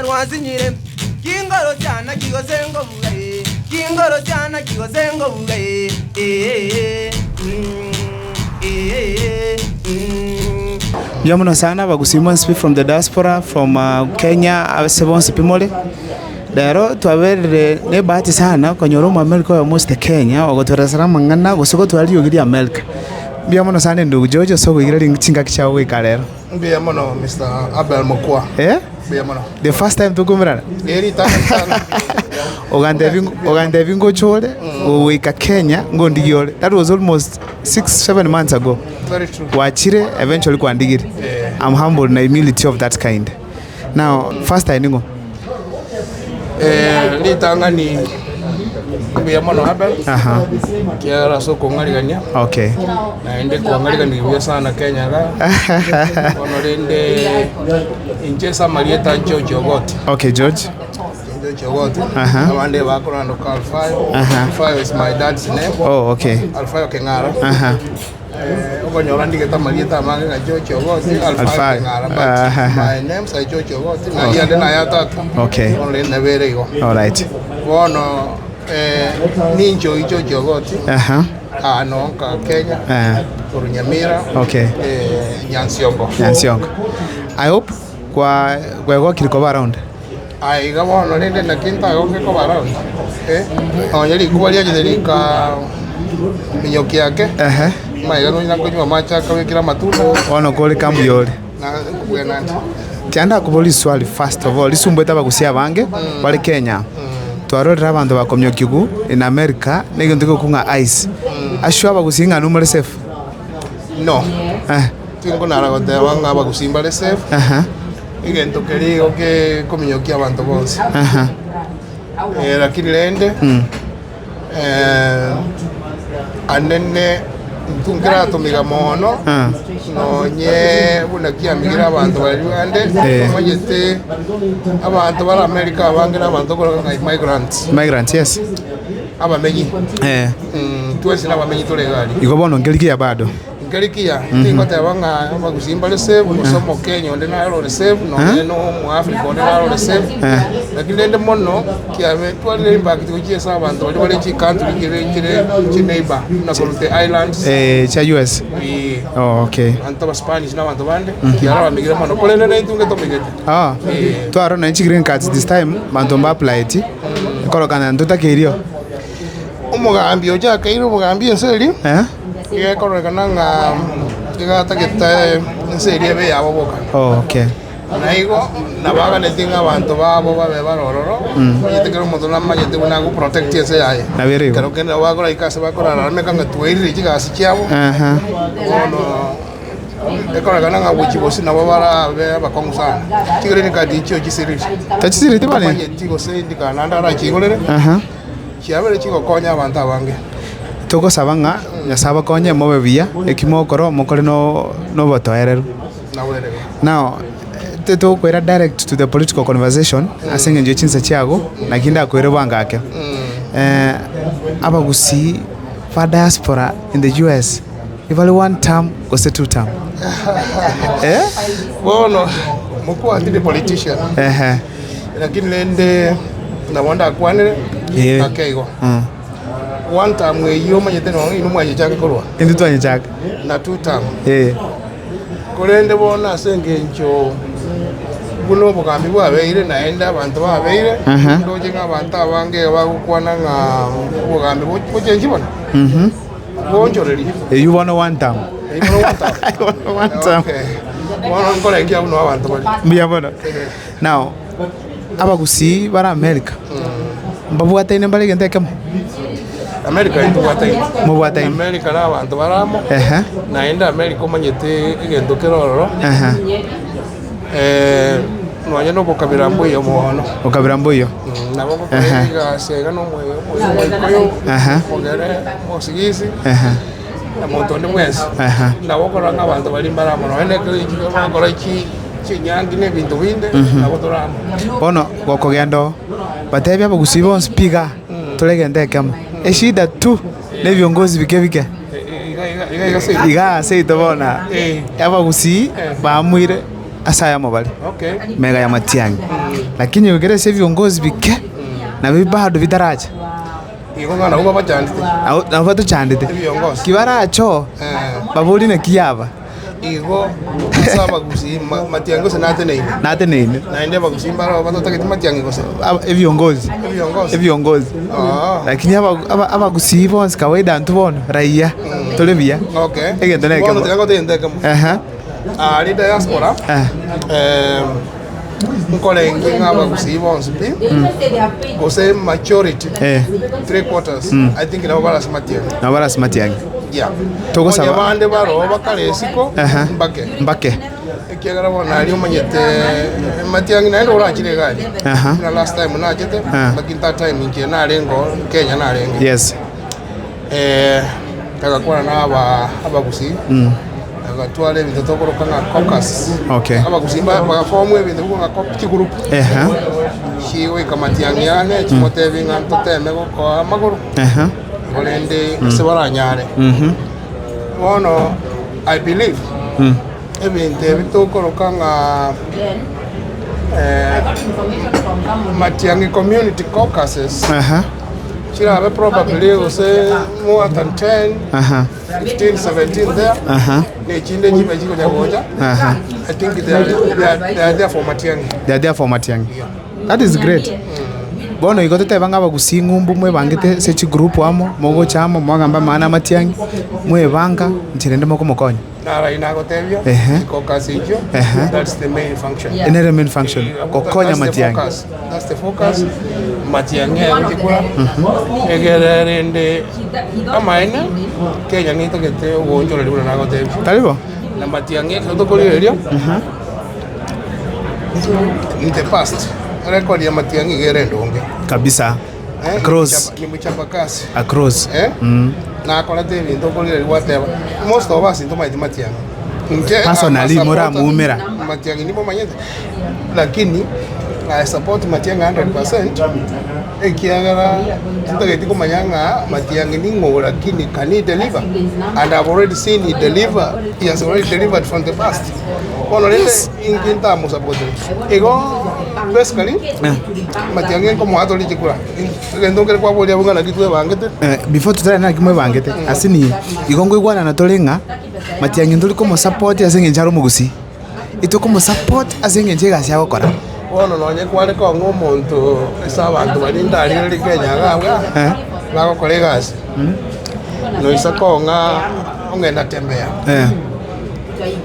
rwansinyire Kingoro chiana ki gose ngobuga ee Kingoro chiana ki gose ngobuga ee ee mm ee mm. Mbuya mono sana abagusii mwensi pi from the diaspora from Kenya ase bonsi pi more, rero twaberire na ebahati sana konyora omoamerika oyomo osete Kenya ogotoeresera amang'ana gose gotwara riogi ria America. Mbuya mono sana endugu George ase okoigera ring chingaki chiago goika rero. Mbuya mono Mister Abel Mokua. Eh? Mbuya mono. The first time tokomerana? Eh, ritang'ani sana. Ogantebi ogantebi ngocha ore goika Kenya ngondigie ore. That was almost 6 7 months ago. Very true. Gwachire eventually kwandigire. Eh. I'm humbled na humility of that kind. Now first time ning'o? Eh, ritang'ani mbuya mono Abel. Aha. Ekiagera ase okong'arigania. Okay. Naende kwang'ariganirie buya sana Kenya igaa. Bono rende inche ase amarieta a George Ogoti. Okay George. George Ogoti. Aha. Abande bakorandoka Alfayo. Aha. Alfayo is my dad's name. Oh okay. Alfayo Keng'ara. Aha. Eh, okonyora ndigete amarieta amange ng'a George Ogoti, Alfayo Alfayo. Keng'ara. But Aha. my names are George Ogoti, na riande naya tata. Okay. Bono rende nabere igo. Alright. Bono eh, ninche oyio George Ogoti. Aha. Aa noo nka Kenya, Eh. korwa Nyamira, Okay. eh, Nyansiongo. Nyansiongo. I hope kwa kwegokire koba around. Aye iga bono rende naki ntagoke koba around? Eh, nonye rikuba riachete rika minyokia ake, Ehe. maiga nonye nakonywa amache akabekire amatunda, Bono kore kambuya ore. na nkobwena nde. Tiga ndakoboria riswali first of all, risumbuete abagusia abange bare Kenya. Twarorire abanto bakomiokigu in America na egento gekokwa ng'a ice. Asio abagusii ng'a nomore safe? No, Eh, tinkonara goteba ng'a abagusii mbare safe, aha, egento keria igo gekominyokia abanto bonsi. aha. Eh, lakini rende eh, anene intwe nkeratomika mono Ah. nonye buna kiamigire abanto baria bande Eh. omanyete abanto bare America abange na abanto okoroka ng'a immigrants Migrants, yes. abamenyi Eh. Mm, twensi nabamenyi tore iga aria Igo bono nkeri kiya bado. Nkeri kiya, tingoteba ng'a abagusii mbare safe, gose omokenya onde nare ore safe, nonye na omoafrika onde nare ore safe, lakini rende mono kiabe twarire impact gochia ase abanto baria bare chicountry chire chire chineighbour buna korwa the islands, Eh, chia US. eh, Oh, okay. abanto abaspanish na abanto bande, kiara bamigire mono, korende naintwe nge tomigete. Ah, Eh. twarora nonye chigreen cards this time, banto mba applyeti, ekorokana ntotakeirio. Omogambi ochakeire obogambi ense eria, Eh? iga ekororekana ng'a iga atagete ense eria ebe eyabo boka. Oh, okay. Na igo nabaganeti ng'a abanto babo babe bare ororo, omanyete kera omonto namanyete buna ago protect ense yaye. Nabo ere igo. Ekero kende nabo bakoraika ase bakorarameka ng'a twairire chigasi chiabo, Aha. bono ekororekana ng'a gochia bosio nabo barabe abakong'u sana. Chigreen card echio chisiriri. Tachisireti bare? Tamanyeti gose ndikana naende arachigorere. Aha. Chiabeire chigokonya abanto abange. Togosaba ng'a Nyasae abakonye mobe buya, eki mogokora mokore nobotoereru. Now, titokoira direct to the political conversation ase eng'encho ye chinsa chiago, naki ndakoire bwango ake. Abagusii ba diaspora in the US, ibare one term gose two term? Eh? Bono mokwa tindi politician. Ehe. Lakini rende nabo ndakwanere Eh. ake igo. Mm. One term eyio omanyete nonya inwe mwanyechaka korwa Intwe twanyechaka. na two term. Eh. Korende bono ase engencho buna obogambi bwabeire naende abanto babeire, Aha. ndoche ng'a abanto abange iga bagokwana ng'a obogambi bo- bochenchi bono, Mhm. boonchoreria. Eyio bono one term. Eyio bono one term. Bono one term. Okay. Bono nkorengia buna abanto bare. Mbuya mono. Now, abagusii bare America, mbabwataine mbare egento ekemo? America intobwataine. Mobwataine. America na abanto bare amo, Ehe. naende America omanyete egento kere ororo, Ehe. eh, nonya na obokabira mboiyo mono. Okabira mboiyo. Mm, nabo ogokora Ehe. egasi iga na omoyo omoikoyo, Ehe. omogere, omosigisi, Ehe. na monto onde bwensi. Ehe. Nabo okorora ng'a abanto baria mbare amo nonya na ekero bagokora chi chinyangi na ebinto binde, nabo tore amo. Bono gokogenda oo, batebie abagusii bonsi pi igaa, tore egento ekemo. Eshida tu, na ebiongozi bike bike. Iga iga iga iga seito. Igaa seito bono aa, Eh. abagusii baamuire. Ase ayamo bare Okay. mega ya Matiang'i, lakini ekero ase ebiongozi bike nabio bado bitaracha. Igo ng'a nabwo babachandete. Nabo nabo batochandete. Ebiongozi. Ki barache oo, Eh. baborie naki yaba. Igo ase abagusii ma- Matiang'i gose nateneine. Nateneine. Naende abagusii mbaro batotageti Matiang'i gose. Aba- ebiongozi. Ebiongozi. Ebiongozi. Ah. Lakini aba- aba- abagusii bonsi kawaida intwe bono, raia, tore buya. Okay. Egento na Bono ekemo. tiga ngotebie egento ekemo. Aha. Aria diaspora, Eh. nkorenge ng'a abagusii bonsi pi, gose majority, Eh. 3/4, I think nabo bare ase Matiang'i. Nabo bare ase Matiang'i. Yeah. Togosaba- Onye bande baroo bakare isiko, Aha. mbake. Mbake. Ekiagera bono aria omanyete Matiang'i naende orachire iga aria. Aha. Buna last time nachete, Ah. lakini that time inche narenge oo Kenya narenge. Yes. Eh, agakwana na aba abagusii agatwara ebinto tokoroka ng'a caucus. Okay. Abagusii ba- bagaform ebinto bikwo ng'a co- chigroup Ehe. chigoika matiang'i ane chimotebi ng'a ntoteme gokoa amagoro Ehe. korende ase baranyare. Bono I believe ebinto ebi tokoroka ng'a eh, Matiang'i community caucuses Aha. Chirabe probably gose more than 10, Aha. 15, 17 there. Aha. Ne chinde chibe chikonya gocha. Aha. I think they are, they are, they are there for Matiang'i. They are there for Matiang'i. That is great. Bono igo toteba ng'a abagusii ng'umbu mwebangete ase chigroup amo, mogocha amo mwagamba amang'ana a Matiang'i, mwebanga inche rende mokomokonya. Naro nagotebia, Ehe. chicaucus echio, Ehe. that's the main function. Nere main function, gokonya That's the Matiang'i. focus. That's the focus. Matiang'i agochikora egere rende amaene Kenya nitagete ogoonchoreria buna nagotebia. Tari bo? Na Matiang'i ekero tokorigereria in the past record ya Matiang'i iga ere endonge. Kabisa. Eh, Across. ni mchapakazi. Across. Eh? Nakorete ebinto okorigereria gwateba most of us ntomaeti Matiang'i. Inche Personally, I'm a supporter- moramoumera. Matiang'i nimomanyete lakini I support Matiang'i 100% ekiagera ntageti komanya ng'a Matiang'i ning'o lakini can he deliver and I've already seen he deliver he has already delivered from the past bono rende inki ntamosapotere igo basically Matiang'i nkomoa tore chikura egento nkere kwaboria abwo ng'a naki twebangete Eh, before totare naki mwebangete ase niye igo nkoigwanana tore ng'a Matiang'i ntori komosupport ase eng'encho are omogusii, etokomosupport ase eng'encho egasi agokora. Bono nonye kware kong'a omonto ase abanto baria ndarigereria Kenya iga abwo Eh. bagokora egasi, noisa kong'a ong'enda tembea. Eh.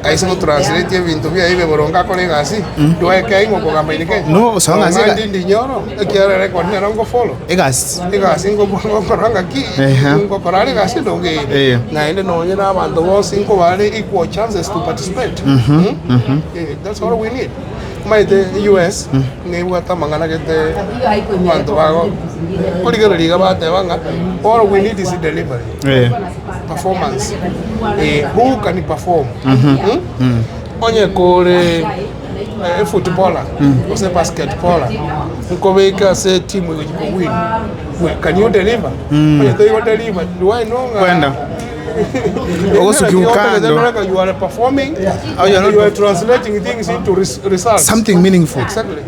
Aise gotranslate ebinto biaye ibe boronge akore egasi, ndwae ing'o okogamba in Kenya? No, osanga ase Ong'a Ndindi Nyoro, ekiagera record nero ngofollow. Egasi. Egasi ngokora ng'aki, Ehe. ngokora are egasi endonge eye. Eh. Naende nonye na abanto bonsi nkobare equal chances to participate. Mm? Eh, that's all we need. Omanyete US nebwate amang'ana gete abanto bago korigereria iga bateba ng'a all we need is delivery. Eh. Performance. Eh, who can perform? Mm? Onye kore efootballer gose basketballer nkobeke ase etimu egochi kowin can you deliver? Onye toigo deliver do I know ng'a Kwenda. Ogosukiwa kando. You are performing Oh, you are not you are translating things into results. Something meaningful. Exactly.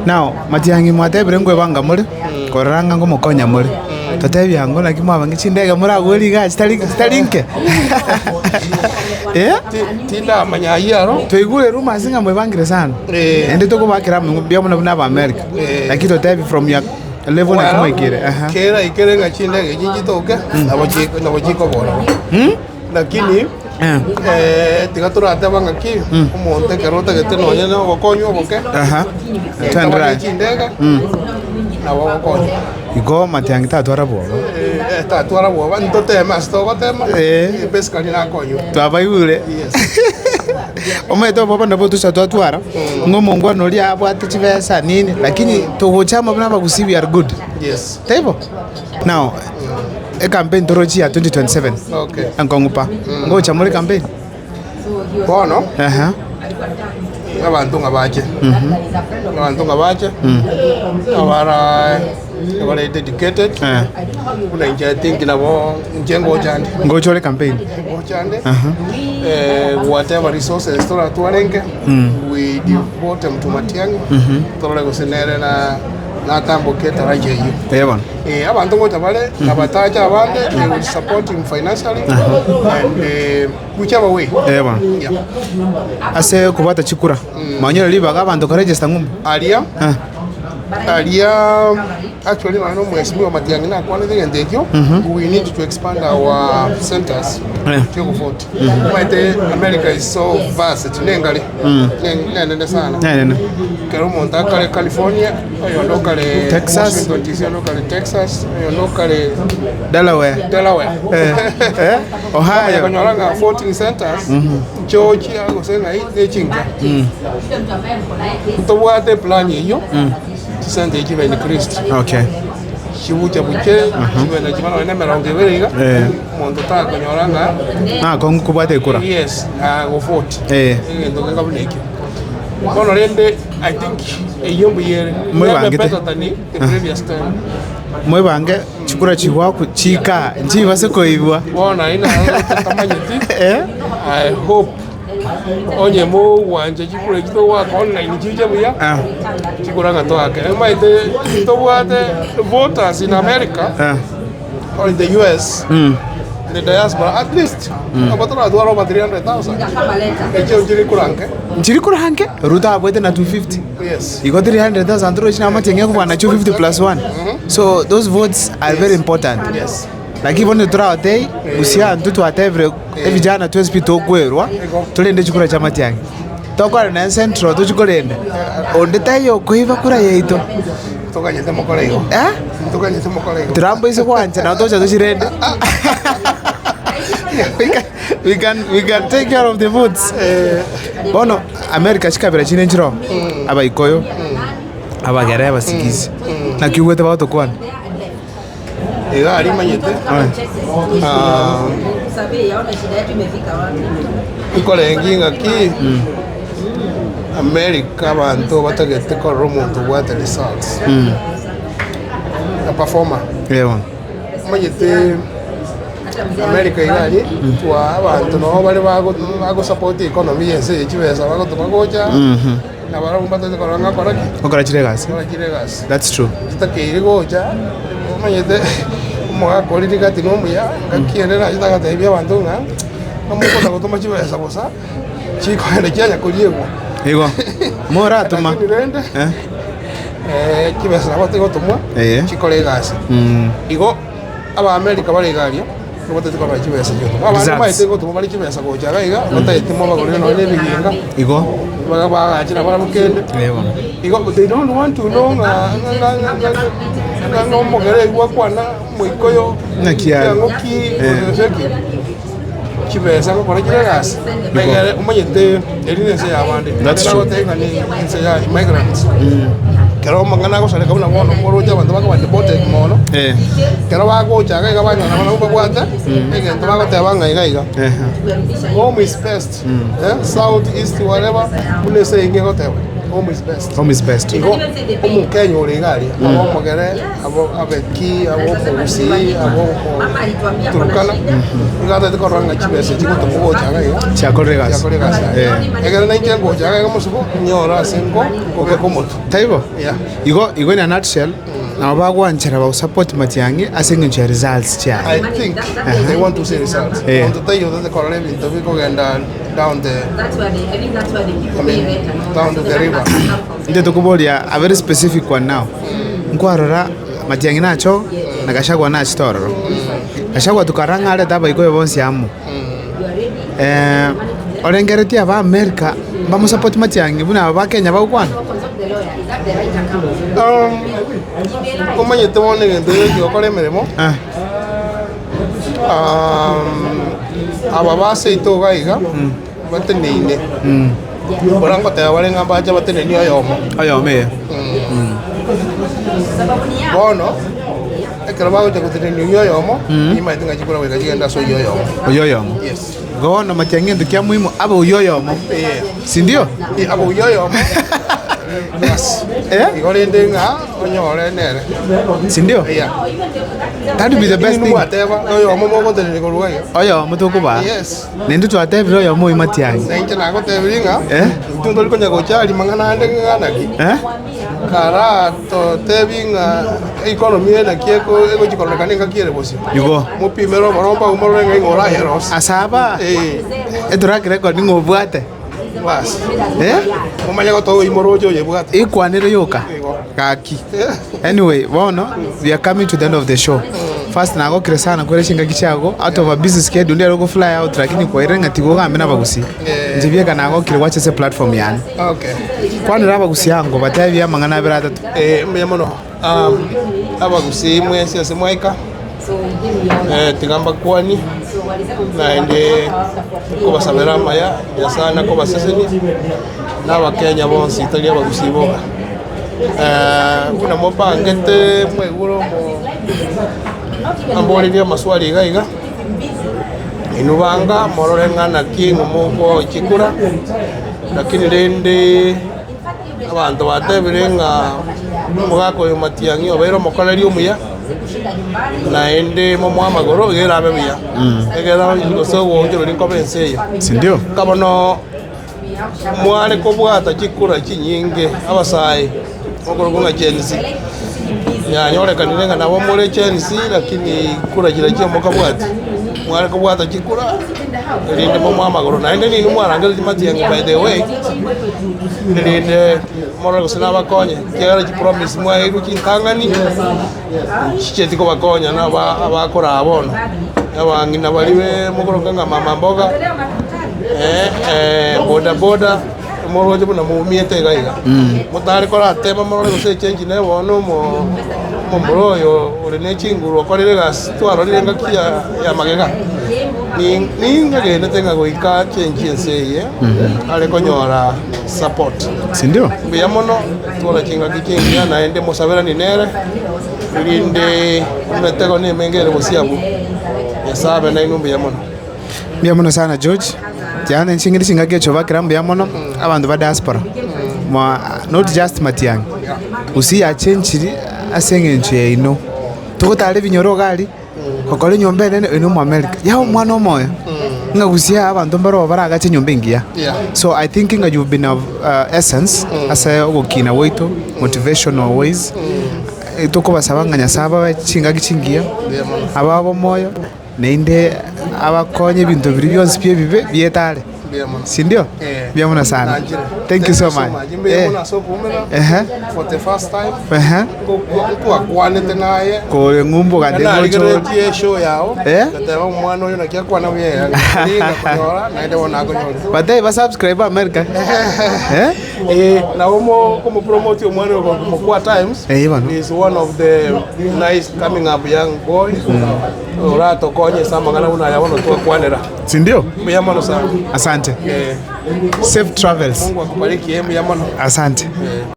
Now, Matiang'i mwatebire nkwebanga more, korora ng'a ngomokonya more. Totebie ango naki mwabange chindege moragwe igaa chitari chitari nke. Eh? Tindamanya ayio aro. Twaigure rumors ng'a mwebangire sana. Eh. Naende tokobakera amo mbuya mono buna Abaamerika. Eh. Lakini totebie from your level naki Well, mwaikire. Aha. kera ikere ng'a chindege echi chitoke, nabo chi- nabo chikobora. Lakini Eh. eh, tiga torateba ng'aki omonto ekero otagete nonye na ogokonywa oboke Aha. tabare Twendera. chindege nabo ogokonywa Igo Matiang'i tatwara bwoba. Eh, tatwara bwoba ntoteme ase togotema Eh. eh, basically nakonywa Twabaigure. Yes. Omanyete oboba nabo tocha twatwara, ng'a omongwana oria abwate chibesa nini, lakini togocha amo buna abagusii we are good. Yes. Taibo? Now, ecampaign torochi ya 2027 Okay. enkong'u pa ngocha more campaign Bono Aha. abanto ng'a bache abanto ng'a bache abara. Bare dedicated Eh. buna inche I think nabo inche ngocha nde. Ngocha ore campaign. Ngocha nde eh, whatever resources toratwarenge we devote them to Matiang'i torore gose nere na natamboke etaraja eyio. Eh bono. Eh, abanto ngocha bare nabatacha abande they will support him financially and eh, whichever way. Eh bono. Yeah. Ase okobwata chikura, mwanyora ribaga abanto koregister ng'umbu. Aria Eh. Aria actually nonya na omwesimiwa Matiang'i nakwanete egento ekio, we need to expand our centers Eh. chiogofoti. Omanyete America is so vast, nengare, ne- nenene sana. Nenene. Kero omonto akare California, oyonde okare Texas. Washington DC, oyonde okare Texas, oyonde okare Delaware. Delaware. Eh. Eh. Ohio. Okonyora ng'a voting centers nchochia gose ng'ai ne chinka. Ntobwate eplan eyio, chisente echi chibe increased. Okay. Chibucha buche, chibe na chibe nonye na emerongo ebere iga, Eh. omonto takonyora ng'a Nakong'u kobwata ekura. yes, agovote. Eh. Egento genga buna ekio. Bono rende, I think eyio mbuya ere. Mwebangete. Better than the previous time. Mwebange chikura chigwaku chika nchibase koibwa. Bono aye naro totamanyeti, Eh. I hope Onye mogwancha chikura echi togoaka online chiche buya, Ah. chikura ng'a toake. Omanyete ntobwate voters in America Ah. or in the US, Mm. in the diaspora, at least abo toratware over 300,000. Echio nchiri kura nke. Nchiri kura nke Ruto abwete na 250 Yes. igo 300,000 torochi namatiang'i akobwana 250 plus 1 so those votes are very important Yes. Naki bono torabatebie, Gusii intwe twatebire ebijana twensi pi tokwerwa, torende chikura chi'amatiang'i. Tokore naye central tochie korenda, onde taiyo okoiba kura yaito. Ntoganyete mokore igo. Eh? Ntoganyete mokore igo. Tiramboise gwancha nabo tocha tochirende. We can, we can, we can take care of the votes. Bono America chikabira chinde nchiroo, Abaikoyo, Abagere, Abasigisi, naki ogwete bagotokwana? Iga aria imanyete, nkorengia ng'aki America abanto batagete korora omonto obwate results, a performer. Omanyete America iga aria, twa abanto nabo bare bago bagosupport economy ya ense eye chibesa bagotoma gocha, na barabwo mbatagete korora ng'a okora ki? Okora chire egasi. Okora chire egasi. That's true. Chitakeire gocha, omanyete omogaka oria rigati na omuya, ngaki ere nachete agatebia abanto ng'a, ng'a mokona gotoma chibesa bosa, chikogenda chianya koriegwa. Igo, moratoma. Lakini rende, Eh. eh, chibesa nabo tigotomwa, Eh. chikore egasi. Mm. Igo, Abaamerika bare iga aria, nigo batagete korora chibesa chigotomwa. Abande Results. mbaete gotoma bare chibesa gocha iga iga, batagete mobagorere nonya na ebiginga, Igo. baga bagachire barabwo kende. Eh, bono. Igo they don't want to know ng'a ng'a ng'a ng'a ng'a ng'a omogere oywo akwana omoikoyo Ng'aki are. kiang'o ki Eh. gose ki. Chibesa gokora chire egasi, egere omanyete eri na ense ya abande. That's true. Nagotebia ng'a ni ense ya immigrants. Kero amang'ana agosareka buna bono oroche abanto bakoba deported mono, Eh. kero bagocha iga iga banyora barabwo babwate egento bagoteba ng'a iga iga. Home is best. Eh, south, east, whatever, buna ase eyio egoteba, home is best. Home is best. Igo omokenya ore iga aria, abe omogere, abe abeki, abe omogusii, abe omoturukana, nigo atagete korora ng'a chibesa echi gotoma gocha iga iga, Chiakorire egasi. chiakorire egasi yaye. Eh. Ekero nainche ngocha iga iga mosiko, nyore ase nko nkobeka omotwe. Taibo? Yeah. Igo igo in a nutshell, nabo bagwanchera bagosupport Matiang'i ase eng'encho ya results chiaye. I think they want to see results. Eh. Monto taiyo otagete korora ebinto bikogenda down the I mean, down to the river. Intwe tokoboria a very specific one now. Nkwarora Matiang'i nacho na Gachagua nachete ororo. Gachagua tokarora ng'a arete abaikoyo bonsi amo. Eh, orengeretie aba America mbamosupport Matiang'i buna aba ba Kenya bagokwana? Um, omanyete bono egento geke gokora emeremo Ah, um, aba baseito iga iga bateneine ora ngoteba bare ng'a mbache batenenie oyomo oyomo eye. Bono, ekero bagocha gotenenia oyio oyomo, nimaete ng'a chikura goika chigende ase oyio oyomo. Oyio oyomo. Yes. Igo bono matiang'i egento kia muhimu abe oyio oyomo. Eh. Sindio? Eh, abe oyio oyomo. Eh? Igo rende ng'a onyore nere. Sindio? Yeah. That would be the best thing. Mwateba noyomo mogotenenia korwa iga. Oyomo tokobaa. Yes. Naende twatebire oyomo oyio Matiang'i. Na inche nagotebirie ng'a Eh? intwe ntori konya gocha aria mang'ana ande ng'a naki. Eh? Kara totebi ng'a economy eye naki eko egochi kororekana engaki ere bosio. Igo. Mopimere oboromba abwo morore ng'a ing'o orayerosie. Ase aba, Eh. etrack record ning'o obwate? Bas. Eh? Momanye gotoa oyio moroche oyebwate. Ekwanere yoka. Igo. Gaki. Anyway, bono we are coming to the end of the show. First nagokire sana kwere chingaki chiago out of a busy schedule ndero go fly out lakini kwairire ng'a tiga ogambe na abagusii. Inche bieka nagokire gwacha ase platform yane. Okay. Kwanera abagusii ango batebie amang'ana abere atato. Eh, mbuya mono. Um, abagusii mwensi ase mwaika eh, tiga mbakwanie naende nkobasabera amaya Nyasaye nakobasesenia na abakenya bonsi tari abagusii boka. Buna mobangete mwaigure omo amborerie amaswali iga iga, inwe banga morore ng'a naki ng'o mogochikura, lakini rende abanto batebire ng'a omogaka oyo Matiang'i obeire omokoreri omuya, naende momoe amagoro iga erabe buya, ekero gose ogoonchoreria nkobe ense eye. Sindio? Nka bono. Mware kobwata chikura chinyinge abasae mokorokwa ng'a Gen Z. Yanyorekanire ng'a nabo more Gen Z lakini kura chiria chia mokabwati. Mware kobwata chikura erinde momoe amagoro. Naende ninwe mwarangeretie Matiang'i by the way erinde morore gose nabakonye ekiagera chipromise mwaeirwe chintang'ani nchicheti kobakonya na aba abakoraa bono. Abang'ina baria be mokorokwa ng'a mama mboga. Boda boda moroche buna moumiete iga iga, motare korateba morore gose echange nere bono omo omomura oyo ore ne chinguru okorire egasi twarorire engaki ya ya magega, ni ninkagenete ng'a goika achenchie ense eye are konyora support. Sindio? Mbuya mono, twara chingaki chingiya naende mosaberani nere, erinde emetego nemenge ere bosio abwo, Nyasae abe nainwe mbuya mono. Mbuya mono sana George, yaani inche ng'ende chingaki echo bakera mbuya mono abanto ba diaspora mwa not just Matiang'i, gusii yachenchiri ase eng'encho yaino. Togotara ebinyoro iga aria, gokora enyomba enene oyo na omoamerica, yaani omwana omoyo ng'a gusii aa abanto mbaro baragache enyomba engiya. So I think ng'a you've been of essence ase ogokina gwaito motivational ways, tokobasaba ng'a Nyasaye abae chingaki chingiya, ababe omoyo. Naende abakonye ebinto biria bionsi bi'ebibe bietare. Sindio? Mbuya mono sana. Thank you so much. Eh. Ehe. Ehe. Twakwanete naye Kore ng'umbu gande ngocho. narigereretie eshow yao Eh? ngateba omwana oyo naki akwana buya niga konyora naende bono akonyora Batebi ba subscribe America. Eh? Eh, nabo mo komopromote omwana oyo Mokua Times Eh, bono. is one of the nice coming up young boy oratokonye ase amang'ana buna aya bono twakwanera. Sindio? Mbuya mono sana. Asante. Eh, Safe travels. Mungu akubariki, eh, mbuya mono. Asante. Eh.